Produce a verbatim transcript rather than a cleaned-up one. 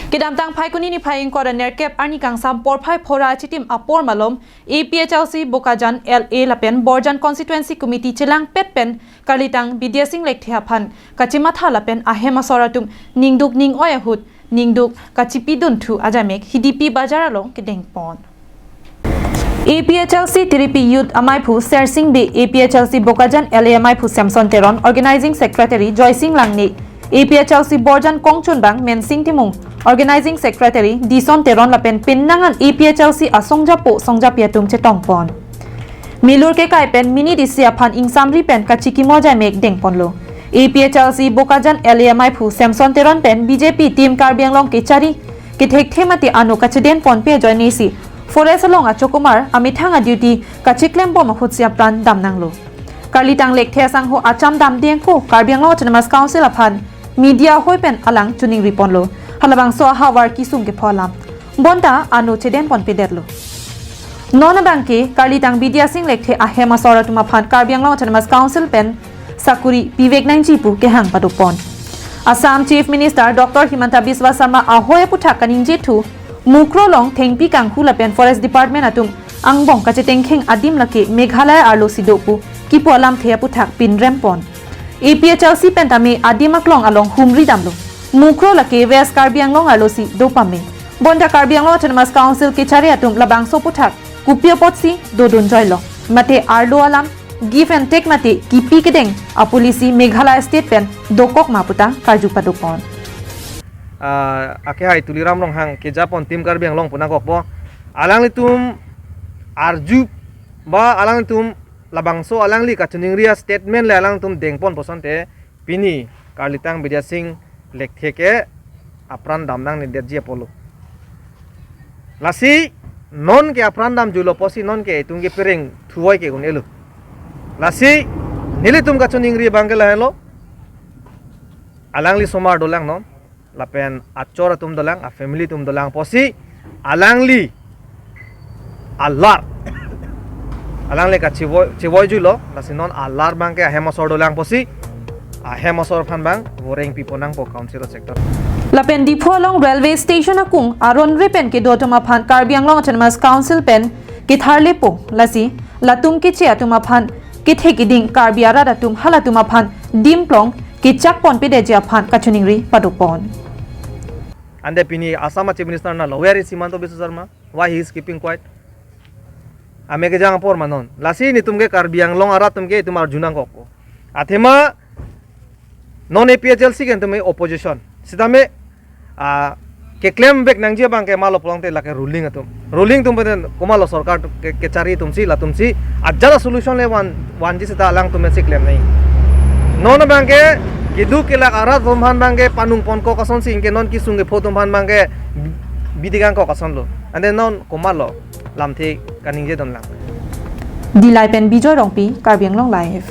Kedamtang Phaikuni niphai ingkoi ra nerkep arni kangsam porphai phora achitim apor malom A P H L C Bokajan L A lapen Borjan Constituency Committee chelangpet pen karlitang Bidya Sing Lekthe aphan kachimatha lapen ahem asor atum ningduk ning-oi ahut ningduk kachipidunthu ajaimek Hidipi Bazar along kedengpon. A P H L C Tiripi Youth amaiphu Sersing Bey, A P H L C Bokajan L A amaiphu Samson Teron, Organizing Secretary Joysing Langne, A P H L C Borjan kongchunbang Mensing Timung, Organizing Secretary Dison Teron lapen pinnangan A P H L C asongjapo songjapi atum chetongpon. Milur kekai pen minit isi aphan ingsamri pen kachikimo ajaimek dengponlo. A P H L C Bokajan L A amaiphu Samson Teron pen B J P Team Karbi Anglong kechari kethekthe mate ano kachedenponpe ajoinesi Forest along achokomar amethang a-duty kachiklembom ahutsi apran damnanglo. Karlitang Lekthe asangho acham damde angko Karbi Anglong Autonomous Council aphan media ahoi pen alang choningriponlo. Halabangso ahavar kesung kepho alam. Bonta ano chedenponpedetlo. Non abangke karlitang Bidya Sing Lekthe ahem asor atum aphan Karbi Anglong Autonomous Council pen sakuri pivek nangji pu kehang padopon. Assam Chief Minister Doctor Himanta Biswa Sarma ahoi aputhak kaningjethu Mukroh along thengpi kanghu lapen Forest Department atum angbong kachetengkheng adim lake Meghalaya arlosi do pu kipu alamthe aputhak pinrempon. A P H L C pen tame adim aklong along humri damlo. Mukroh lake West Karbi Anglong arlosi do pame. Bonta Karbi Anglong Autonomous Council kechari atum labangso aputhak kopi apotsi dodunjoilo. Mate arlo alam give and take mate kipi kedeng apolicy Meghalaya State pen dokok ma puta karju padopon. Ah, akehai Tuliram Ronghang kejapon Team Karbi Anglong pu nangkokpo. Alanglitum arju ba alanglitum labangso alangli kachoningri a-statement le alanglitum dengponpo asonte pini karlitang Bidya Sing Lekthe ke apran damnangnedetji apotlo. Lasi non ke apran damjuilo pusi non ke itum ke pereng thuoi ke un-elo. Lasi nelitum kachoningri abangke lahenlo. Alangli asomar dolang non. Lapen achor atum dolang, a-family atum dolang pusi alangli alar. Alangli kachevoi, chevoijuilo, lasi non alar abangke ahem asor dolang pusi ahem asor aphan abang voreng piponangpo council sector. Lapen Diphu along railway station akung aron re pen kedo atum aphan Karbi Anglong Autonomous Council pen ketharlepo, lasi latum keche atum aphan kethe keding Karbi arat atum halatum aphan dimplong kechakponpedetji aphan kachoningri padopon. Ante pini Assam a-Chief Minister na lo, where is Himanta Biswa Sarma? Why he is keeping quiet? Ame kejang apor ma non. Lasi netum ke Karbi Anglong arat atum ke itum arjunangkok. Athema non A P H L C ke netum opposition. Sitame ah, keklem vek nangji abangke malo pulote lake ruling atum. Ruling atum pen komatlo sorkar ke, kechari atumsi latumsi ajat a-solution le van vanji seta alangtum si klem nang. Non abangke keduk kelak arat atum aphan abangke panung ponkok asonsi anke non kesung kepho atum aphan abangke bidi kangkok asonlo. Ante non komatlo lamthe kaningjedonlang. Dillai pen Bijoy Rongpi, Karbi Anglong Live.